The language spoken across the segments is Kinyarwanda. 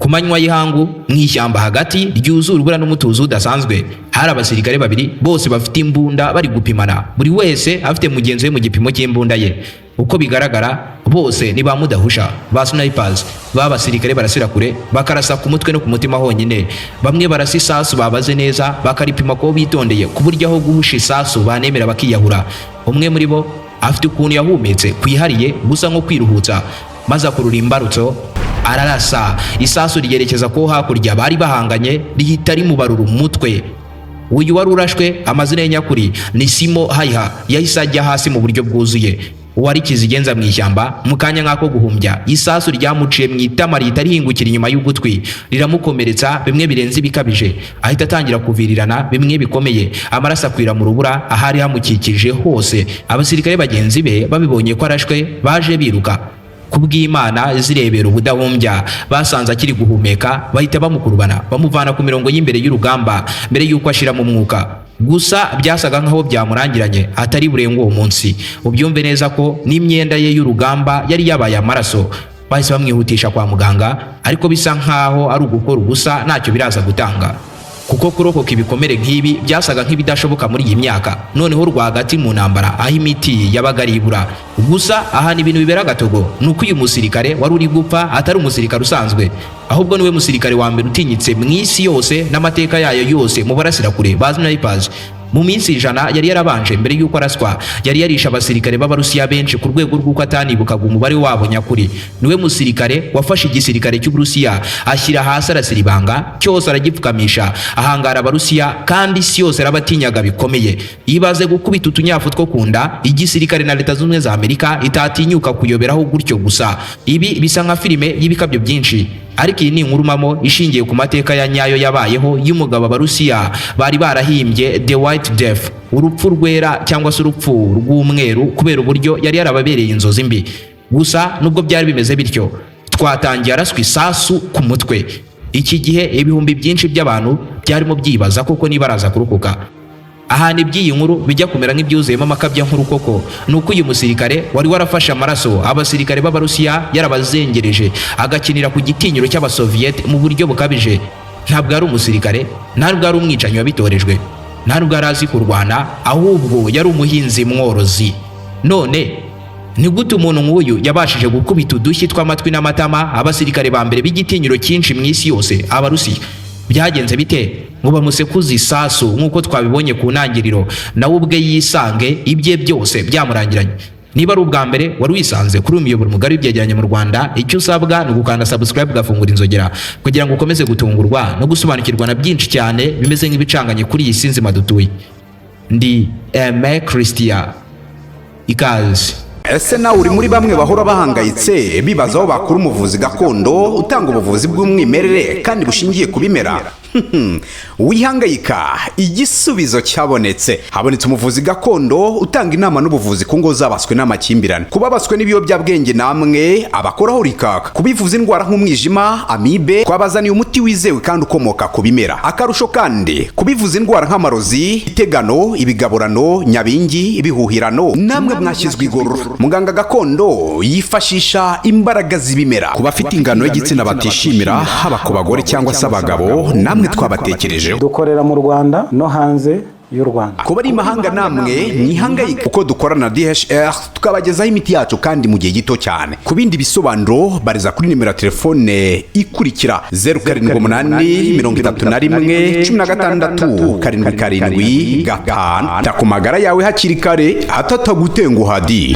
Ku manywa y'ihangu, mu ishyamba hagati ryuzuye urubura n'umutuzo udasanzwe, hari abasirikare babiri bose bafite imbunda bari gupimana, buri wese afite mugenzi we mu gipimo cy'imbunda ye. Uko bigaragara, bose ni ba mudahusha, ba snipers, b'abasirikare barasira kure, bakarasa ku mutwe no ku mutima honyine. Bamwe barasa isasu babaze neza, bakaripima ko bitondeye, ku buryo aho guhusha isasu banemera bakiyahura. Umwe muri bo afite ukuntu yahumetse kwihariye, gusa nko kwiruhutsa, maze akurura imbarutso, ararasa. Isasu ryerekeza ko hakurya bari bahanganye, rihita rimubarura umutwe. Uyu wari urashwe, amazina ye nyakuri ni Simo Haiha, yahise ajya hasi mu buryo bwuzuye. Uwari kizigenza mu ishyamba, mu kanya nk'ako guhumbya, isasu ryamuciye mu itama, rihita rihingukira inyuma y'ugutwi, riramukomeretsa bimwe birenze ibikabije, ahita atangira kuvirirana bimwe bikomeye, amaraso akwira mu rubura ahari hamukikije hose. Abasirikare bagenzi be babibonye ko arashwe, baje biruka. Kubw'Imana zirebera ubudahumbya, basanze akiri guhumeka, bahita bamukurubana, bamuvana ku mirongo y'imbere y'urugamba mbere y'uko ashira mu mwuka. Gusa byasaga nkaho byamurangiranye, atari burenga uwo munsi. Ubyumve neza ko n'imyenda ye y'urugamba yari yabaye amaraso. Bahise bamwihutisha kwa muganga, ariko bisa nkaho ari ugukora ubusa, ntacyo biraza gutanga, kuko kurokoka ibikomere nk'ibi byasaga nk'ibidashoboka muri iyi myaka, noneho rwagati mu ntambara, aho imiti yabaga ari ibura. Gusa ahantu ibintu bibera agatogo ni uko uyu musirikare wari uri gupfa atari umusirikare usanzwe, ahubwo niwe musirikare wa mbere utinyitse mu isi yose n'amateka yayo yose mu barasira kure, ba snipers. Mu minsi 100 yari yarabanje mbere y'uko araswa, yari yarishe abasirikare b'Abarusiya benshi ku rwego rw'uko atanibukaga umubare wabo nyakuri. Niwe musirikare wafashe igisirikare cy'Uburusiya, ashyira hasi, arasira ibanga cyose, aragipfukamisha, ahangara Abarusiya, kandi isi yose yarabatinyaga bikomeye. Ibaze gukubita utunyafu two ku nda igisirikare na Leta Zunze Ubumwe za Amerika itatinyuka kuyoberaho gutyo gusa. Ibi bisa nka filime y'ibikabyo byinshi, ariko iyi ni inkuru mpamo ishingiye ku mateka ya nyayo yabayeho y'umugabo Abarusiya bari barahimbye The White Death, urupfu rwera cyangwa se urupfu rw'umweru, kubera uburyo yari yarababereye inzozi mbi. Gusa nubwo byari bimeze bityo, twatangiye araswa isasu ku mutwe. Iki gihe ibihumbi byinshi by'abantu byarimo byibaza koko niba araza kurokoka. Ahantu iby'iyi nkuru bijya kumera nk'ibyuzuyemo amakabya nkuru koko ni uko uyu musirikare wari warafashe amaraso abasirikare b'Abarusiya, yarabazengereje, agakinira ku gitinyiro cy'Abasoviyete mu buryo bukabije, ntabwo ari umusirikare, ntabwo ari umwicanyi wabitorejwe, ntabwo yari azi kurwana, ahubwo yari umuhinzi mworozi. None ni gute umuntu nk'uyu yabashije gukubita udushyi tw'amatwi n'amatama abasirikare ba mbere b'igitinyiro cyinshi mu isi yose, Abarusiya? Byagenze bite ngo bamusekuze isasu nk'uko twabibonye ku ntangiriro, nawe ubwe yisange ibye byose byamurangiranye? Niba ari ubwa mbere wari wisanze kuri uyu muyoboro mugari w'ibyegeranyo mu Rwanda, icyo usabwa ni ugukanda subscribe, ugafungura inzogera, kugira ngo ukomeze gutungurwa no gusobanukirwa na byinshi cyane bimeze nk'ibicanganye kuri iyi si nzima dutuye. Ndi Aime Christian, ikaze. Ese nawe uri muri bamwe bahora bahangayitse, bibaza aho bakura umuvuzi gakondo utanga ubuvuzi bw'umwimerere kandi bushingiye ku bimera? Wihangayika, igisubizo cyabonetse. Habonetse umuvuzi gakondo utanga inama n'ubuvuzi ku ngo zabaswe n'amakimbirane, ku babaswe n'ibiyobyabwenge, namwe abakoraho rikaka, kubivuza indwara nk'umwijima, amibe. Twabazaniye umuti wizewe kandi ukomoka ku bimera. Akarusho kandi, kubivuza indwara nk'amarozi, itegano, ibigaburano, nyabingi, ibihuhirano, namwe mwashyizwe igorora. Muganga gakondo yifashisha imbaraga z'ibimera. Ku bafite ingano y'igitsina batishimira, haba ku bagore cyangwa se abagabo, namwe twabatekerejeho. Dukorera mu Rwanda no hanze y'u Rwanda. Kuba ari imahanga namwe mwihangayika, kuko dukorana na DHL, tukabagezaho imiti yacu kandi mu gihe gito cyane. Ku bindi bisobanuro, bariza kuri nimero ya telefone ikurikira: 0783167775. Ta ku magara yawe hakiri kare, hatatagutenguha di.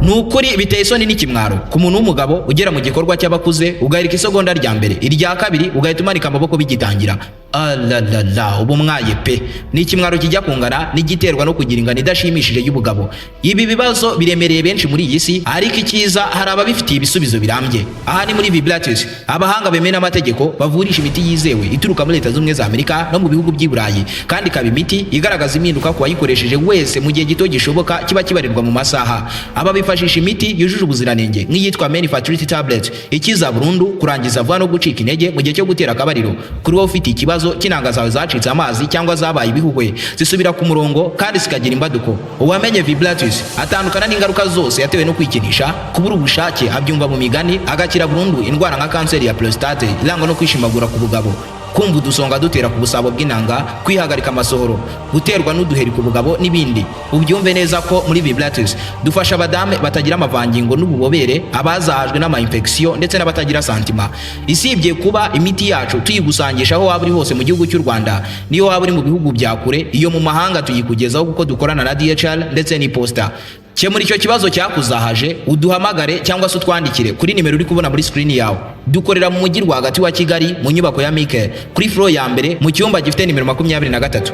Ni ukuri biteye isoni n'ikimwaro ku muntu w'umugabo ugera mu gikorwa cy'abakuze, ugahirika isegonda rya mbere, irya kabiri, ugahita umanika amaboko bigitangira. Alalala, ubu mwaye pe! Ni ikimwaro kijya kungana n'igiterwa no kugira ingano idashimishije y'ubugabo. Ibi bibazo biremereye benshi muri iyi si, ariko icyiza, hari ababifitiye ibisubizo birambye. Aha ni muri Vibratus, abahanga bemewe n'amategeko bavurisha imiti yizewe ituruka muri Leta Zunze Ubumwe za Amerika no mu bihugu by'i Burayi, kandi ikaba imiti igaragaza impinduka ku wayikoresheje wese mu gihe gito gishoboka kiba kibarirwa mu masaha. Aba bifashisha imiti yujuje ubuziranenge nk'iyitwa Men Fertility Tablet, ikiza burundu kurangiza vuba no gucika intege mu gihe cyo gutera akabariro. Kuri wowe ufite ikibazo ikibazo cy'intanga zawe zacitse amazi cyangwa zabaye ibihuhwe, zisubira ku murongo kandi zikagira imbaduko. Uwamenye Vibratus atandukana n'ingaruka zose yatewe no kwikinisha, kubura ubushake abyumva mu migani, agakira burundu indwara nka kanseri ya prostate irangwa no kwishimagura ku bugabo, kumva udusonga dutera ku busabo bw'intanga, kwihagarika amasohoro, guterwa n'uduheri ku bugabo n'ibindi. Ubyumve neza ko muri Vibratus dufasha abadame batagira amavangingo n'ububobere, abazahajwe n'ama infection ndetse n'abatagira santima. Isibye kuba imiti yacu tuyigusangisha aho waba uri hose mu gihugu cy'u Rwanda, niyo waba uri mu bihugu bya kure, iyo mu mahanga tuyikugezaho kuko dukorana na DHL ndetse n'iposita. Kemura icyo kibazo cyakuzahaje, uduhamagare cyangwa se utwandikire kuri nimero uri kubona muri screen yawe. Dukorera mu mujyi rwagati wa Kigali, mu nyubako ya Mike, kuri floor ya mbere, mu cyumba gifite nimero 23.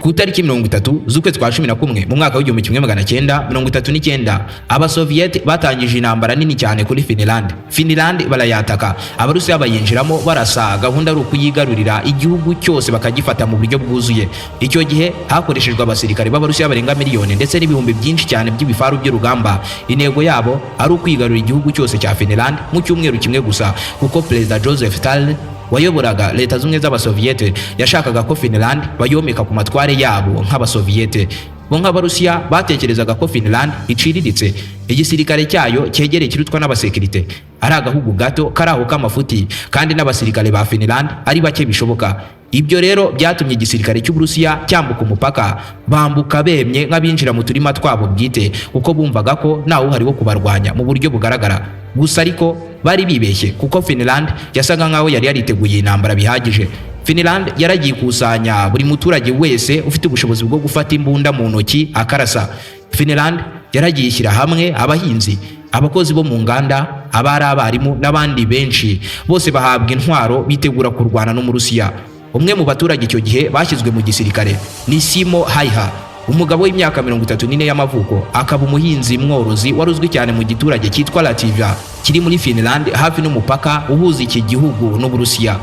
Ku itariki 30 z'ukwezi kwa 11 mu mwaka w'1939, Abasoviyete batangije intambara nini cyane kuri Finland. Finland barayataka, Abarusiya bayinjiramo barasa, gahunda ari ukuyigarurira igihugu cyose bakagifata mu buryo bwuzuye. Icyo gihe hakoreshejwe abasirikare b'Abarusiya barenga miliyoni ndetse n'ibihumbi byinshi cyane by'ibifaru by'urugamba. Intego yabo ari ukwigarurira igihugu cyose cya Finland mu cyumweru kimwe gusa, kuko Perezida Joseph Stalin wayoboraga Leta Zunze z'Abasoviyete yashakaga ko Finland bayomeka ku matware yabo nk'Abasoviyete. Bo nk'Abarusiya batekerezaga ko Finland iciriritse, igisirikare cyayo cyegereye kirutwa n'abasekirite, ari agahugu gato kari aho k'amafuti, kandi n'abasirikare ba Finland ari bake bishoboka. Ibyo rero byatumye igisirikare cy'Uburusiya cyambuka umupaka, bambuka bemye nk'abinjira mu turima twabo bwite, kuko bumvaga ko ntawe uhari wo kubarwanya mu buryo bugaragara. Gusa ariko bari bibeshye, kuko Finland yasaga nkaho yari yariteguye intambara bihagije. Finland yaragiye ikusanya buri muturage wese ufite ubushobozi bwo gufata imbunda mu ntoki akarasa. Finland yaragiye ishyira hamwe abahinzi, abakozi bo mu nganda, abari abarimu n'abandi benshi, bose bahabwa intwaro bitegura kurwana n'Umurusiya. Umwe mu baturage icyo gihe bashyizwe mu gisirikare ni Simo Haiha, umugabo w'imyaka 34 y'amavuko, akaba umuhinzi mworozi wari uzwi cyane mu giturage cyitwa Lativia kiri muri Finland, hafi n'umupaka uhuza iki gihugu n'Uburusiya.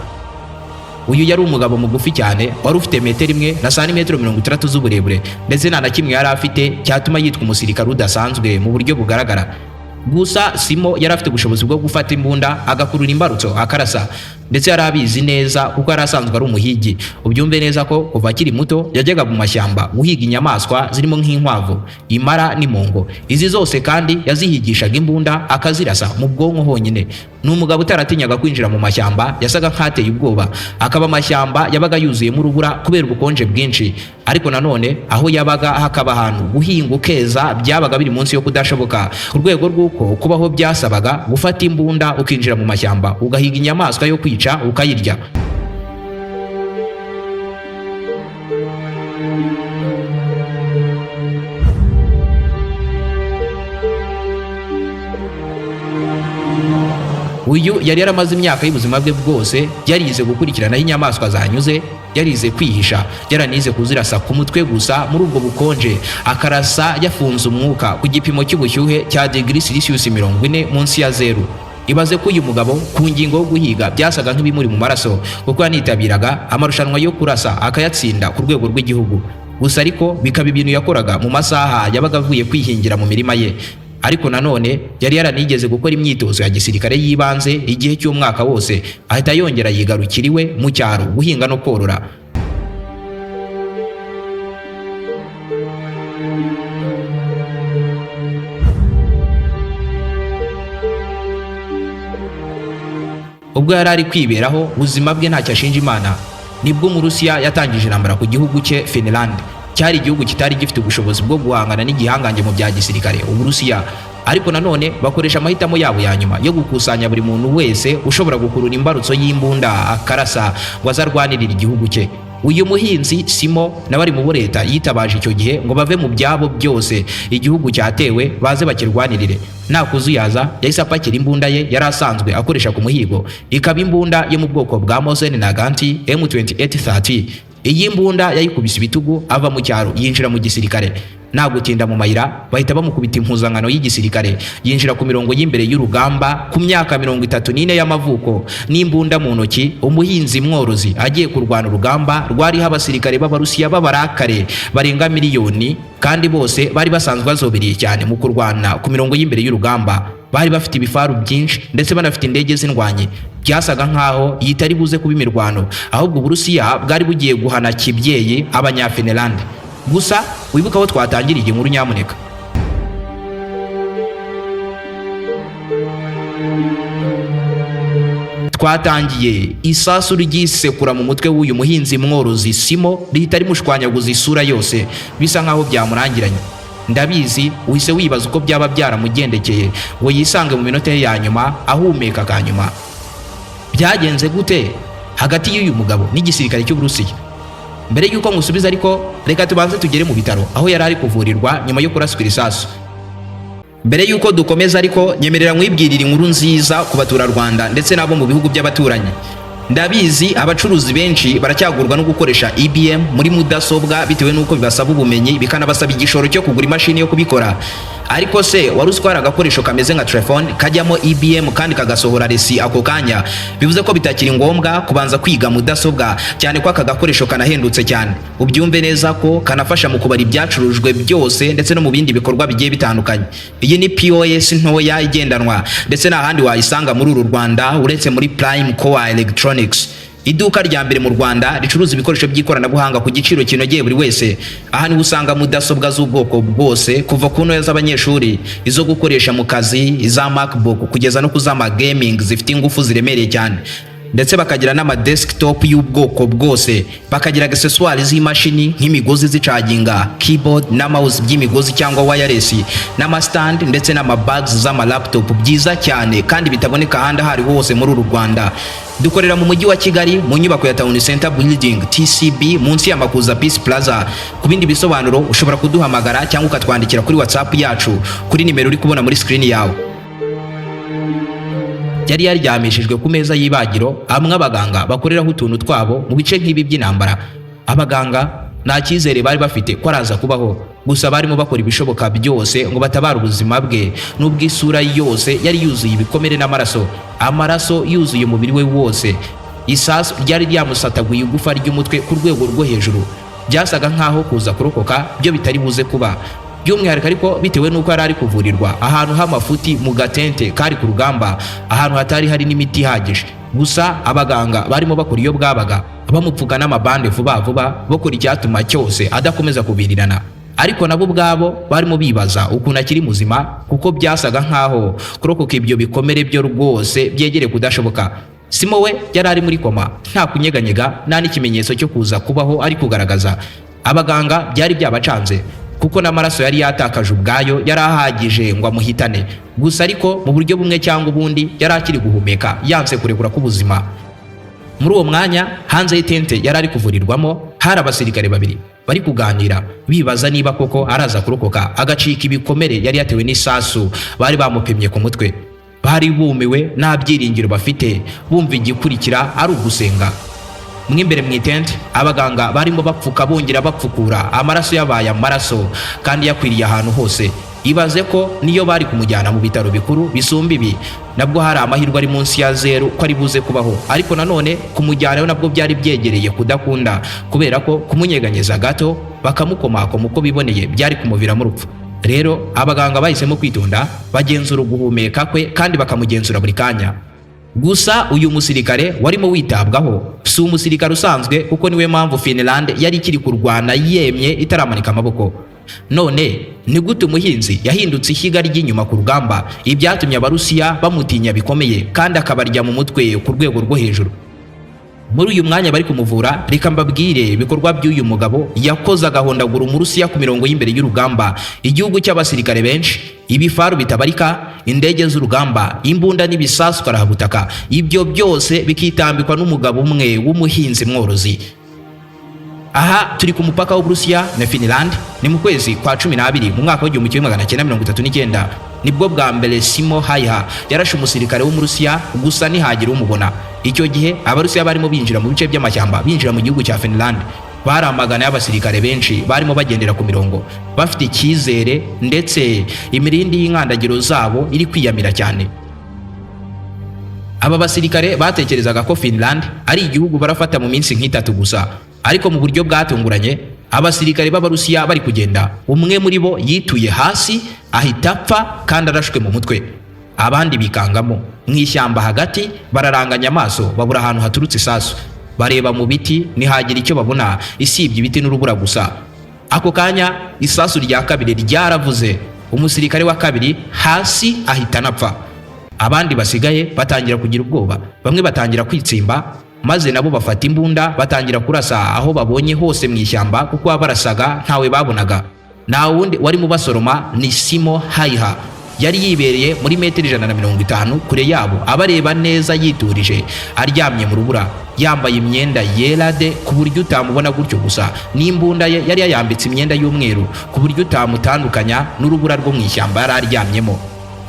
Uyu yari umugabo mugufi cyane, wari ufite metero 1 na santimetero 60 z'uburebure, ndetse nta na kimwe yari afite cyatuma yitwa umusirikare udasanzwe mu buryo bugaragara. Gusa Simo yari afite ubushobozi bwo gufata imbunda agakurura imbarutso akarasa, ndetse yari abizi neza kuko yari asanzwe ari umuhigi. Ubyumve neza ko kuva akiri muto yajyaga mu mashyamba guhiga inyamaswa zirimo nk'inkwavu, impara n'impongo. Izi zose kandi yazihigishaga imbunda akazirasa mu bwonko honyine. Ni umugabo utaratinyaga kwinjira mu mashyamba yasaga nk'ateye ubwoba, akaba amashyamba yabaga yuzuyemo urubura kubera ubukonje bwinshi, ariko nanone aho yabaga hakaba ahantu guhinga ukeza byabaga biri munsi yo kudashoboka, ku rwego rw'uko kubaho byasabaga gufata imbunda ukinjira mu mashyamba ugahiga inyamaswa yo kwica ukayirya. Uyu yari yaramaze imyaka y'ubuzima bwe bwose yarize gukurikiranaho inyamaswa zanyuze, yarize kwihisha, yaranize kuzirasa ku mutwe gusa muri ubwo bukonje, akarasa yafunze umwuka ku gipimo cy'ubushyuhe cya degree Celsius 40 munsi ya zeru. Ibaze ko uyu mugabo ku ngingo yo guhiga byasaga nk'ibimuri mu maraso, kuko yanitabiraga amarushanwa yo kurasa akayatsinda ku rwego rw'igihugu. Gusa ariko bikaba ibintu yakoraga mu masaha yabaga avuye kwihingira mu mirima ye. Ariko nanone yari yaranigeze gukora imyitozo ya gisirikare y'ibanze igihe cy'umwaka wose, ahita yongera yigarukira iwe mu cyaro guhinga no korora. Ubwo yari ari kwiberaho ubuzima bwe ntacyo ashinja Imana, nibwo Umurusiya yatangije intambara ku gihugu cye Finland. Cyari igihugu kitari gifite ubushobozi bwo guhangana n'igihangange mu bya gisirikare Uburusiya, ariko nanone bakoresha amahitamo yabo ya nyuma yo gukusanya buri muntu wese ushobora gukurura imbarutso y'imbunda akarasa ngo azarwanirire igihugu cye. Uyu muhinzi Simo nawe ari mu bo leta yitabaje icyo gihe ngo bave mu byabo byose, igihugu cyatewe baze bakirwanirire. Nta kuzuyaza yahise apakira imbunda ye yari asanzwe akoresha ku muhigo, ikaba imbunda yo mu bwoko bwa Mosin Nagant M2830. Iyi mbunda yayikubise ibitugu ava mu cyaro yinjira mu gisirikare. Nta gutinda mu mayira bahita bamukubita impuzankano y'igisirikare, yinjira ku mirongo y'imbere y'urugamba ku myaka 34 y'amavuko n'imbunda mu ntoki. Umuhinzi mworozi agiye kurwana urugamba rwariho abasirikare b'Abarusiya b'abarakare barenga miliyoni, kandi bose bari basanzwe bazobereye cyane mu kurwana ku mirongo y'imbere y'urugamba. Bari bafite ibifaru byinshi ndetse banafite indege z'indwanyi. Byasaga nkaho yitari buze kuba imirwano, ahubwo Uburusiya bwari bugiye guhana kibyeyi Abanyafinland. Gusa wibuka aho twatangiriye inkuru, nyamuneka. Twatangiye isasu ryisekura mu mutwe w'uyu muhinzi mworozi Simo, rihita rimushwanyaguza isura yose, bisa nkaho byamurangiranye. Ndabizi uhise wibaza uko byaba byaramugendekeye ngo yisange mu minota ye ya nyuma ahumeka ka nyuma. Byagenze gute hagati y'uyu mugabo n'igisirikare cy'Uburusiya? Mbere y'uko musubiza ariko, reka tubanze tugere mu bitaro aho yari ari kuvurirwa nyuma yo kuraswa irisasu. Mbere y'uko dukomeza ariko, nyemerera nkwibwirira inkuru nziza ku baturarwanda ndetse n'abo mu bihugu by'abaturanyi. Ndabizi abacuruzi benshi baracyagurwa no gukoresha EBM muri mudasobwa bitewe n'uko bibasaba ubumenyi, bikanabasaba igishoro cyo kugura imashini yo kubikora. Ariko se wari uzi ko hari agakoresho kameze nka telefone kajyamo EBM kandi kagasohora resi ako kanya? Bivuze ko bitakiri ngombwa kubanza kwiga mudasobwa, cyane ko aka gakoresho kanahendutse cyane. Ubyumve neza ko kanafasha mu kubara ibyacurujwe byose ndetse no mu bindi bikorwa bigiye bitandukanye. Iyi ni POS ntoya igendanwa, ndetse nta handi wayisanga muri uru Rwanda uretse muri Prime Core Electronics, iduka rya mbere mu Rwanda ricuruza ibikoresho by'ikoranabuhanga ku giciro kinogeye buri wese. Aha niho usanga mudasobwa z'ubwoko bwose, kuva ku ntoya z'abanyeshuri, izo gukoresha mu kazi, iza MacBook, kugeza no ku z'ama gaming zifite ingufu ziremereye cyane, ndetse bakagira n'ama desktop y'ubwoko bwose, bakagira accessoires z'imashini nk'imigozi zicaginga, keyboard na mouse by'imigozi cyangwa wireless, n'ama stand ndetse n'ama bags z'ama laptop byiza cyane kandi bitaboneka ahandi aho ariho hose muri uru Rwanda. Dukorera mu mujyi wa Kigali mu nyubako ya Town Center Building, TCB, munsi ya Makuza Peace Plaza. Ku bindi bisobanuro ushobora kuduhamagara cyangwa ukatwandikira kuri WhatsApp yacu kuri nimero uri kubona muri screen yawe. Yari yaryamishijwe ku meza y'ibagiro, amwe abaganga bakoreraho utuntu twabo mu bice nk'ibi by'intambara. Abaganga nta cyizere bari bafite ko araza kubaho, gusa barimo bakora ibishoboka byose ngo batabare ubuzima bwe, n'ubwo isura yose yari yuzuye ibikomere n'amaraso, amaraso yuzuye umubiri we wose. Isasu ryari ryamusataguye igufa ry'umutwe ku rwego rwo hejuru. Byasaga nkaho kuza kurokoka byo bitari buze kuba, by'umwihariko ariko bitewe n'uko yari ari kuvurirwa ahantu h'amafuti mu gatente kari ku rugamba, ahantu hatari hari n'imiti ihagije. Gusa abaganga barimo bakora iyo bwabaga, bamupfuka n'amabande vuba vuba, bakora icyatuma cyose adakomeza kubirirana. Ariko nabo ubwabo barimo bibaza ukuntu akiri muzima, kuko byasaga nkaho kurokoka ibyo bikomere byo rwose byegereye kudashoboka. Simo we yari ari muri koma, nta kunyeganyega, nta n'ikimenyetso cyo kuza kubaho ari kugaragaza. Abaganga byari byabacanze, kuko n'amaraso yari yatakaje ubwayo yari ahagije ngo amuhitane. Gusa ariko mu buryo bumwe cyangwa ubundi yari akiri guhumeka, yanze kurekura k'ubuzima. Muri uwo mwanya, hanze y'itente yari ari kuvurirwamo, hari abasirikare babiri bari kuganira, bibaza niba koko araza kurokoka agacika ibikomere yari yatewe n'isasu bari bamupimye ku mutwe. Bari bumiwe, nta byiringiro bafite, bumva igikurikira ari ugusenga. Mo imbere mu itente, abaganga barimo bapfuka bongera bapfukura, amaraso yabaye amaraso kandi yakwiriye ahantu hose. Ibaze ko niyo bari kumujyana mu bitaro bikuru bisumba ibi, nabwo hari amahirwe ari munsi ya zeru ko ari buze kubaho. Ariko nanone kumujyanayo nabwo byari byegereye kudakunda, kubera ko kumunyeganyeza gato bakamukomakoma uko biboneye byari kumuviramo urupfu. Rero abaganga bahisemo kwitonda, bagenzura uguhumeka kwe kandi bakamugenzura buri kanya. Gusa uyu musirikare warimo witabwaho si umusirikare usanzwe, kuko niwe mpamvu Finland yari ikiri kurwana yemye, itaramanika amaboko. None ni gute umuhinzi yahindutse ishyiga ry'inyuma ku rugamba, ibyatumye Abarusiya bamutinya bikomeye kandi akabarya mu mutwe ku rwego rwo hejuru? Muri uyu mwanya bari kumuvura, reka mbabwire ibikorwa by'uyu mugabo yakoze agahondagura Umurusiya ku mirongo y'imbere y'urugamba. Igihugu cy'abasirikare benshi, ibifaru bitabarika, indege z'urugamba, imbunda n'ibisasu karahabutaka, ibyo byose bikitambikwa n'umugabo umwe w'umuhinzi mworozi. Aha turi ku mupaka w'Uburusiya na Finland, ni mu kwezi kwa 12 mu mwaka wa 1939. Nibwo bwa mbere Simo Häyhä yarashe umusirikare w'Umurusiya, gusa ntihagira umubona. Icyo gihe Abarusiya barimo binjira mu bice by'amashyamba, binjira mu gihugu cya Finland. Bari amagana y'abasirikare benshi barimo bagendera ku mirongo, bafite icyizere, ndetse imirindi y'inkandagiro zabo iri kwiyamira cyane. Aba basirikare batekerezaga ko Finland ari igihugu barafata mu minsi nk'itatu gusa. Ariko mu buryo bwatunguranye, abasirikare b'Abarusiya bari kugenda, umwe muri bo yituye hasi ahita apfa kandi arashwe mu mutwe. Abandi bikangamo mu ishyamba hagati, bararanganya amaso, babura ahantu haturutse isasu. Bareba mu biti, ntihagira icyo babona isibye ibiti n'urubura gusa. Ako kanya isasu rya kabiri ryaravuze, umusirikare wa kabiri hasi ahita anapfa. Abandi basigaye batangira kugira ubwoba, bamwe batangira kwitsimba, maze nabo bafata imbunda batangira kurasa aho babonye hose mu ishyamba, kuko barasaga ntawe babonaga. Nta wundi warimo basoroma, ni Simo Hayiha. Yari yibereye muri metero 150 kure yabo, abareba neza yiturije, aryamye mu rubura, yambaye imyenda yera de ku buryo utamubona gutyo gusa, n'imbunda ye yari yayambitse imyenda y'umweru ku buryo utamutandukanya n'urubura rwo mu ishyamba yari aryamyemo.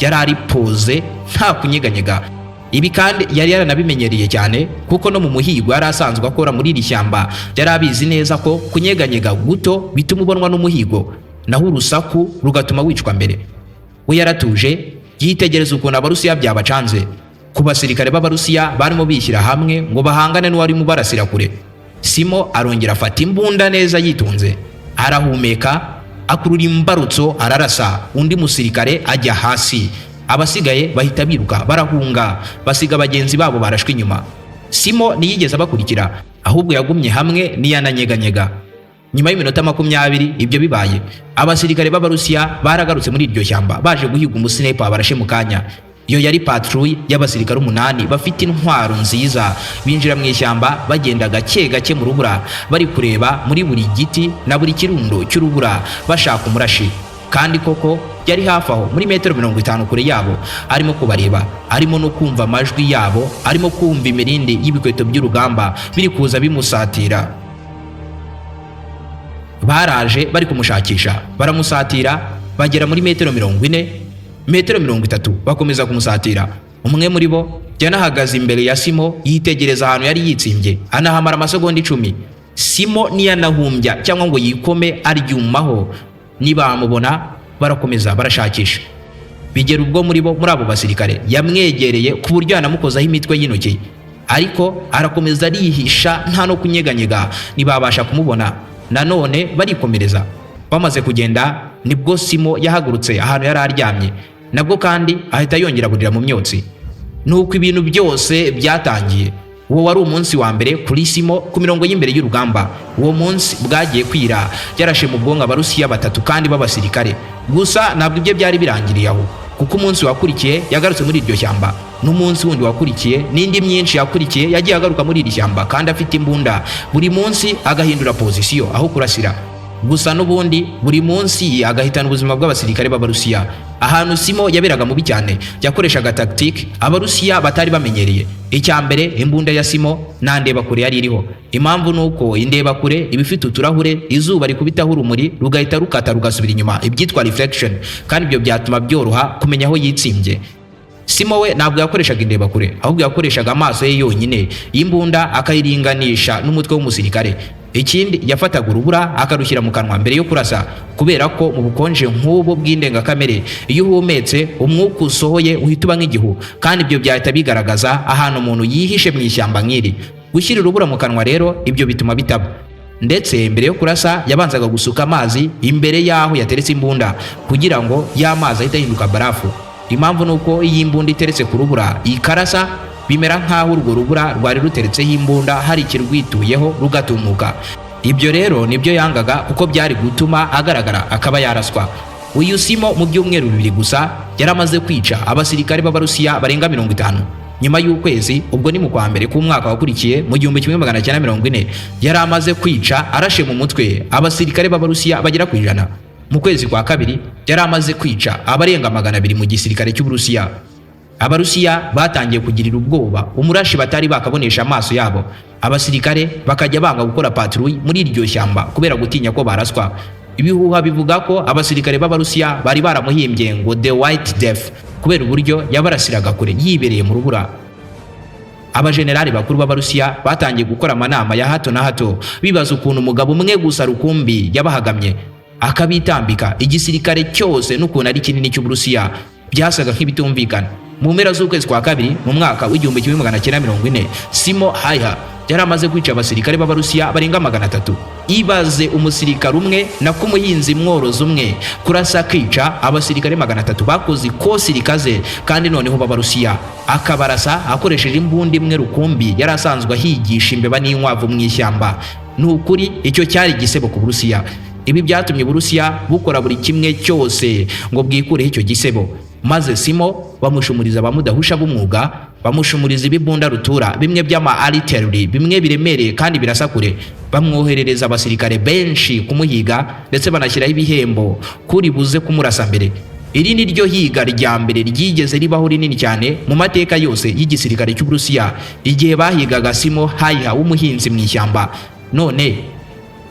Yari ari posé, nta kunyeganyega. Ibi kandi yari yaranabimenyereye cyane, kuko no mu muhigo yari asanzwe akora muri iri shyamba yari abizi neza ko kunyeganyega guto bituma ubonwa n'umuhigo, naho urusaku rugatuma wicwa mbere. We yaratuje, yitegereza ukuntu Abarusiya byabacanze. Ku basirikare b'Abarusiya barimo bishyira hamwe ngo bahangane n'uwarimo barasira kure, Simo arongera afata imbunda neza yitonze, arahumeka, akurura imbarutso, ararasa, undi musirikare ajya hasi. Abasigaye bahita biruka barahunga, basiga bagenzi babo barashwe inyuma. Simo ntiyigeze abakurikira, ahubwo yagumye hamwe, ntiyananyeganyega. Nyuma y'iminota 20 ibyo bibaye, abasirikare b'Abarusiya baragarutse muri iryo shyamba baje guhiga umusniper barashe mu kanya. Iyo yari patrouille y'abasirikare umunani bafite intwaro nziza. Binjira mu ishyamba, bagenda gake gake mu rubura, bari kureba muri buri giti na buri kirundo cy'urubura bashaka umurashi. Kandi koko yari hafi aho muri metero 50 kure yabo, arimo kubareba, arimo no kumva amajwi yabo, arimo kumva imirindi y'ibikweto by'urugamba biri kuza bimusatira. Baraje bari kumushakisha, baramusatira, bagera muri metero 40, metero 30, bakomeza kumusatira. Umwe muri bo yanahagaze imbere ya Simo, yitegereza ahantu yari yitsimbye, anahamara amasegonda 10. Simo ntiyanahumbya cyangwa ngo yikome, aryumaho, nibamubona. Barakomeza barashakisha, bigera ubwo muri bo, muri abo basirikare, yamwegereye ku buryo yanamukozaho imitwe y'intoki, ariko arakomeza arihisha, nta no kunyeganyega, ntibabasha kumubona. Nanone barikomereza. Bamaze kugenda nibwo Simo yahagurutse ahantu yari aryamye, nabwo kandi ahita yongera burira mu myotsi. Nuko ibintu byose byatangiye. Uwo wari umunsi wa mbere kuri Simo ku mirongo y'imbere y'urugamba. Uwo munsi bwagiye kwira yarashe mu bwonko Abarusiya batatu kandi b'abasirikare. Gusa ntabwo ibyo byari birangiriye aho, kuko umunsi wakurikiye yagarutse muri iryo shyamba, n'umunsi wundi wakurikiye, n'indi myinshi yakurikiye yagiye agaruka muri iri shyamba kandi afite imbunda, buri munsi agahindura position aho kurasira. Gusa n'ubundi buri munsi agahitana ubuzima bw'abasirikare b'Abarusiya. Ahantu Simo yaberaga mubi cyane, yakoreshaga tactique Abarusiya batari bamenyereye. Icya mbere, imbunda ya Simo nta ndebakure yari iriho. Impamvu ni uko indebakure iba ifite uturahure izuba rikubitaho urumuri rugahita rukata rugasubira inyuma, ibyitwa reflection, kandi ibyo byatuma byoroha kumenya aho yitsimbye. Simo we ntabwo yakoreshaga indebakure, ahubwo yakoreshaga amaso ye yonyine, imbunda akayiringanisha n'umutwe w'umusirikare. Ikindi, yafataga urubura akarushyira mu kanwa mbere yo kurasa, kubera ko mu bukonje nk'ubu bw'indengakamere, iyo uhumetse umwuka usohoye uhita uba nk'igihu, kandi ibyo byahita bigaragaza ahantu umuntu yihishe mu ishyamba nk'iri. Gushyira urubura mu kanwa rero ibyo bituma bitaba. Ndetse mbere yo kurasa yabanzaga gusuka amazi imbere y'aho yateretse imbunda, kugira ngo ya mazi ahite ahinduka barafu. Impamvu ni uko iyo imbunda iteretse ku rubura ikarasa, bimera nk'aho urwo rubura rwari ruteretseho imbunda hari ikirwituyeho rugatumuka. Ibyo rero nibyo yangaga, kuko byari gutuma agaragara akaba yaraswa. Uyu Simo mu byumweru 2 gusa yari amaze kwica abasirikare b'Abarusiya barenga 50. Nyuma y'ukwezi, ubwo ni mu kwa mbere k'umwaka wakurikiye mu 1940, yari amaze kwica arashe mu mutwe abasirikare b'Abarusiya bagera ku 100. Mu kwezi kwa kabiri yari amaze kwica abarenga 200 mu gisirikare cy'Uburusiya. Abarusiya batangiye kugirira ubwoba umurashi batari bakabonesha amaso yabo. Abasirikare bakajya banga gukora patrouille muri iryo shyamba kubera gutinya ko baraswa. Ibihuha bivuga ko abasirikare b'Abarusiya bari baramuhimbye ngo "The White Death" kubera uburyo yabarasiraga kure yibereye mu rubura. Abajenerali bakuru b'Abarusiya batangiye gukora amanama ya hato na hato, bibaza ukuntu umugabo umwe gusa rukumbi yabahagamye akabitambika igisirikare cyose, n'ukuntu ari kinini cy'Uburusiya. Byasaga nk'ibitumvikana. Mu mpera z'ukwezi kwa kabiri mu mwaka w'1940, Simo Haiha Yari amaze kwica abasirikare b'Abarusiya barenga 300. Ibaze umusirikare umwe, nako umuhinzi mworozi umwe, kurasa akica abasirikare 300 bakoze ikosi rikaze, kandi noneho b'Abarusiya, akabarasa akoresheje imbunda imwe rukumbi yari asanzwe ahigisha imbeba n'inkwavu mu ishyamba. Ni ukuri icyo cyari igisebo ku Burusiya. Ibi byatumye Uburusiya bukora buri kimwe cyose ngo bwikureho icyo gisebo, maze Simo bamushumuriza abamudahusha b'umwuga, bamushumuriza ibibunda rutura bimwe by'ama artillery, bimwe biremereye kandi birasa kure. Bamwoherereza abasirikare benshi kumuhiga, ndetse banashyiraho ibihembo kuri buze kumurasa mbere. Iri ni ryo higa rya mbere ryigeze ribaho rinini cyane mu mateka yose y'igisirikare cy'Uburusiya, igihe bahigaga Simo Hayiha w'umuhinzi mu ishyamba. None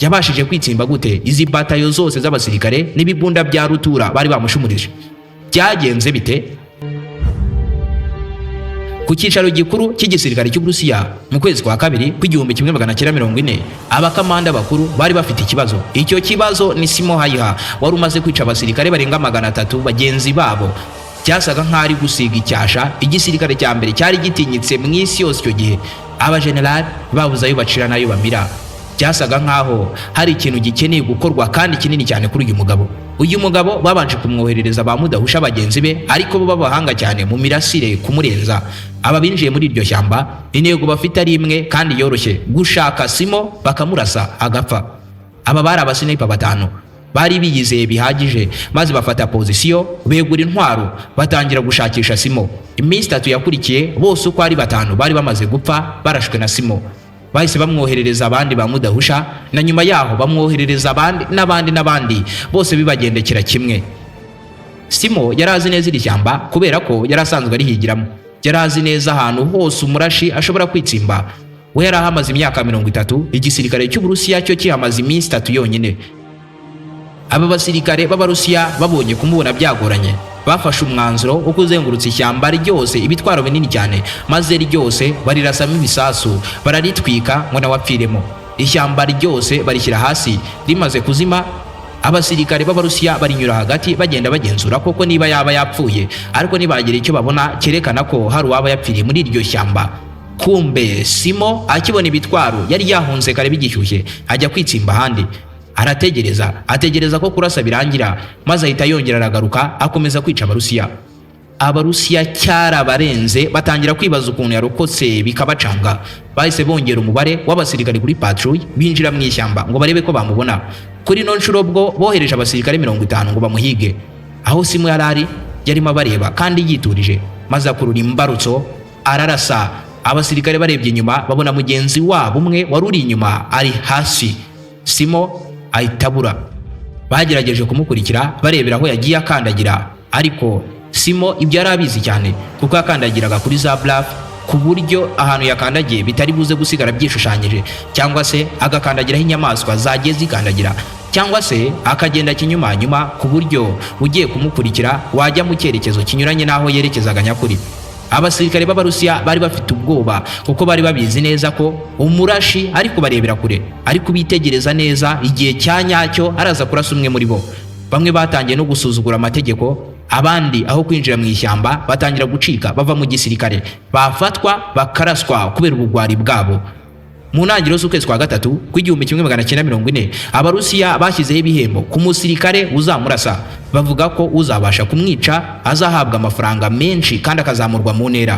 yabashije kwitsimba gute izi batayo zose z'abasirikare n'ibibunda bya rutura bari bamushumurije? Byagenze bite? Ku cyicaro gikuru cy'igisirikare cy'Uburusiya mu kwezi kwa kabiri kw'1940, abakamanda bakuru bari bafite ikibazo. Icyo kibazo ni Simo Hayiha wari umaze kwica abasirikare barenga 300 bagenzi babo. Byasaga nk'aho ari gusiga icyasha igisirikare cya mbere cyari gitinyitse mu isi yose icyo gihe. Abajenerali babuze ayo bacira n'ayo bamira. Byasaga nk'aho hari ikintu gikeneye gukorwa kandi kinini cyane kuri uyu mugabo. Uyu mugabo babanje kumwoherereza ba mudahusha bagenzi be, ariko bo b'abahanga cyane mu mirasire kumurenza. Aba binjiye muri iryo shyamba, intego bafite ari imwe kandi yoroshye: gushaka Simo bakamurasa agapfa. Aba bari abasniper batanu bari biyizeye bihagije, maze bafata position, begura intwaro, batangira gushakisha Simo. Iminsi 3 yakurikiye, bose uko ari batanu bari bamaze gupfa barashwe na Simo. Bahise bamwoherereza abandi ba mudahusha, na nyuma yaho bamwoherereza abandi n'abandi n'abandi, bose bibagendekera kimwe. Simo yari azi neza iri shyamba kubera ko yari asanzwe arihigiramo. Yari azi neza ahantu hose umurashi ashobora kwitsimba. We yari ahamaze imyaka 30, igisirikare cy'Uburusiya cyo kihamaze iminsi 3 yonyine. Aba basirikare b'Abarusiya babonye kumubona byagoranye, bafashe umwanzuro wo kuzengurutsa ishyamba ryose ibitwaro binini cyane, maze ryose barirasamo ibisasu, bararitwika ngo nawe apfiremo. Ishyamba ryose barishyira hasi. Rimaze kuzima, abasirikare b'Abarusiya barinyura hagati, bagenda bagenzura koko niba yaba yapfuye, ariko ntibagira icyo babona cyerekana ko hari uwaba yapfiriye muri iryo shyamba. Kumbe Simo akibona ibitwaro yari yahunze kare bigishyushye, ajya kwitsimba ahandi. Arategereza, ategereza ko kurasa birangira, maze ahita yongera aragaruka, akomeza kwica Abarusiya. Abarusiya cyarabarenze, batangira kwibaza ukuntu yarokotse, bikabacanga. Bahise bongera umubare w'abasirikare kuri patrouille, binjira mu ishyamba ngo barebe ko bamubona. Kuri ino nshuro bwo bohereje abasirikare 50 ngo bamuhige. Aho Simo yari ari, yarimo abareba kandi yiturije, maze akurura imbarutso ararasa. Abasirikare barebye inyuma, babona mugenzi wabo umwe wari uri inyuma ari hasi. Simo ahita abura. Bagerageje kumukurikira barebera aho yagiye akandagira, ariko Simo ibyo yari abizi cyane, kuko yakandagiraga kuri za barafu, ku buryo ahantu yakandagiye bitari buze gusigara byishushanyije, cyangwa se agakandagiraho inyamaswa zagiye zikandagira, cyangwa se akagenda kinyumanyuma ku buryo ugiye kumukurikira wajya mu cyerekezo kinyuranye n'aho yerekezaga nyakuri. Abasirikare b'Abarusiya bari bafite ubwoba, kuko bari babizi neza ko umurashi ari kubarebera kure, ari kubitegereza neza, igihe cya nyacyo araza kurasa umwe muri bo. Bamwe batangiye no gusuzugura amategeko, abandi aho kwinjira mu ishyamba batangira gucika bava mu gisirikare, bafatwa bakaraswa kubera ubugwari bwabo. Mu ntangiriro z'ukwezi kwa gatatu kw'1940, Abarusiya bashyizeho ibihembo ku musirikare uzamurasa. Bavuga ko uzabasha kumwica azahabwa amafaranga menshi kandi akazamurwa mu ntera.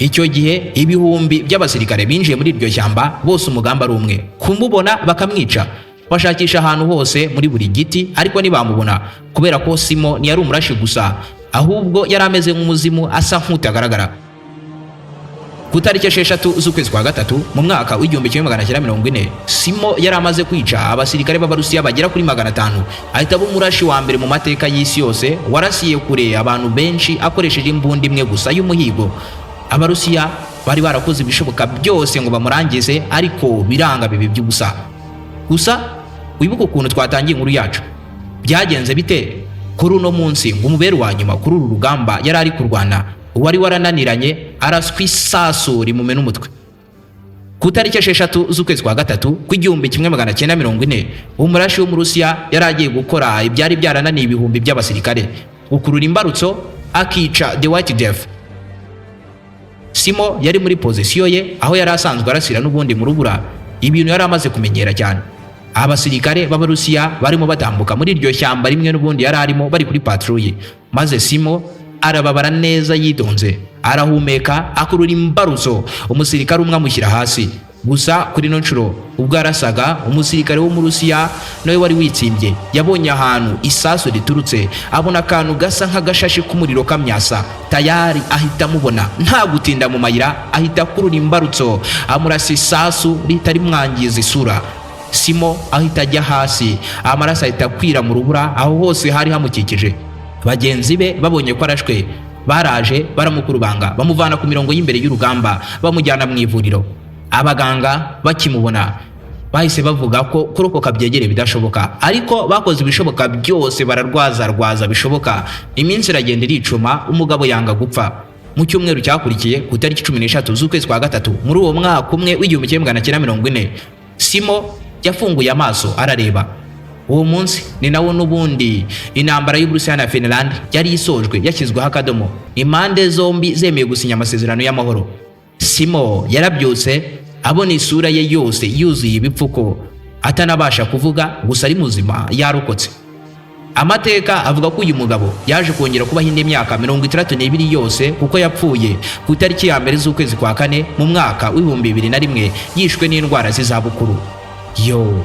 Icyo gihe ibihumbi by'abasirikare binjiye muri iryo shyamba, bose umugambi ari umwe: kumubona bakamwica. Bashakisha ahantu hose muri buri giti, ariko ntibamubona, kubera ko Simo ntiyari umurashi gusa, ahubwo yari ameze nk'umuzimu, asa nk'utagaragara. Ku tariki 6 z'ukwezi kwa gatatu mu mwaka w'1940, Simo yari amaze kwica abasirikare b'Abarusiya bagera kuri 500, ahita aba umurashi wa mbere mu mateka y'isi yose warasiye kure abantu benshi akoresheje imbunda imwe gusa y'umuhigo. Abarusiya bari barakoze ibishoboka byose ngo bamurangize, ariko biranga, bibi by'ubusa. Gusa wibuke ukuntu twatangiye inkuru yacu. Byagenze bite kuri uno munsi ngo umubere wa nyuma kuri uru rugamba yari ari kurwana, uwari warananiranye araswa isasu rimumena umutwe? Ku tariki 6 z'ukwezi kwa gatatu kw'1940, umurashi w'Umurusiya yari agiye gukora ibyari byarananiye ibihumbi by'abasirikare: gukurura imbarutso akica The White Death. Simo yari muri pozisiyo ye aho yari asanzwe arasira n'ubundi mu rubura, ibintu yari amaze kumenyera cyane. Abasirikare b'Abarusiya barimo batambuka muri iryo shyamba rimwe n'ubundi yari arimo, bari kuri patrouille, maze Simo arababara neza yitonze, arahumeka, akurura imbarutso, umusirikare umwe amushyira hasi. Gusa kuri ino nshuro ubwo yarasaga, umusirikare w'Umurusiya nawe wari witsimbye yabonye ahantu isasu riturutse, abona akantu gasa nk'agashashi k'umuriro kamyasa tayari, ahita amubona nta gutinda mu mayira, ahita akurura imbarutso, amurasa isasu rihita rimwangiza isura. Simo ahita ajya hasi, amaraso ahita akwira mu rubura aho hose hari hamukikije. Bagenzi be babonye ko arashwe, baraje baramukurubanga, bamuvana ku mirongo y'imbere y'urugamba, bamujyana mu ivuriro. Abaganga bakimubona bahise bavuga ko kurokoka byegereye bidashoboka, ariko bakoze ibishoboka byose, bararwaza rwaza bishoboka. Iminsi iragenda iricuma, umugabo yanga gupfa. Mu cyumweru cyakurikiye, ku itariki 13 z'ukwezi kwa gatatu muri uwo mwaka umwe w'1940, Simo yafunguye amaso arareba. Uwo munsi ni nawo n'ubundi intambara y'Uburusiya na Finland yari isojwe, yashyizweho akadomo, impande zombi zemeye gusinya amasezerano y'amahoro. Simo yarabyutse abona isura ye yose yuzuye ibipfuko, atanabasha kuvuga, gusa ari muzima, yarokotse. Amateka avuga ko uyu mugabo yaje kongera kubaho indi myaka 62 yose, kuko yapfuye ku itariki ya 1 z'ukwezi kwa kane mu mwaka w'2001, yishwe n'indwara z'izabukuru. Yo,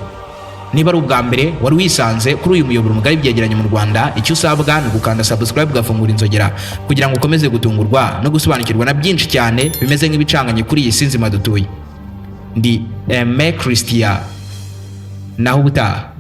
niba ari ubwa mbere wari wisanze kuri uyu muyoboro mugari byegeranye mu Rwanda, icyo usabwa ni ugukanda subscribe, ugafungura inzogera kugira ngo ukomeze gutungurwa no gusobanukirwa na byinshi cyane bimeze nk'ibicanganye kuri iyi si nzima dutuye. Ndi Aime Christian, naho ubutaha.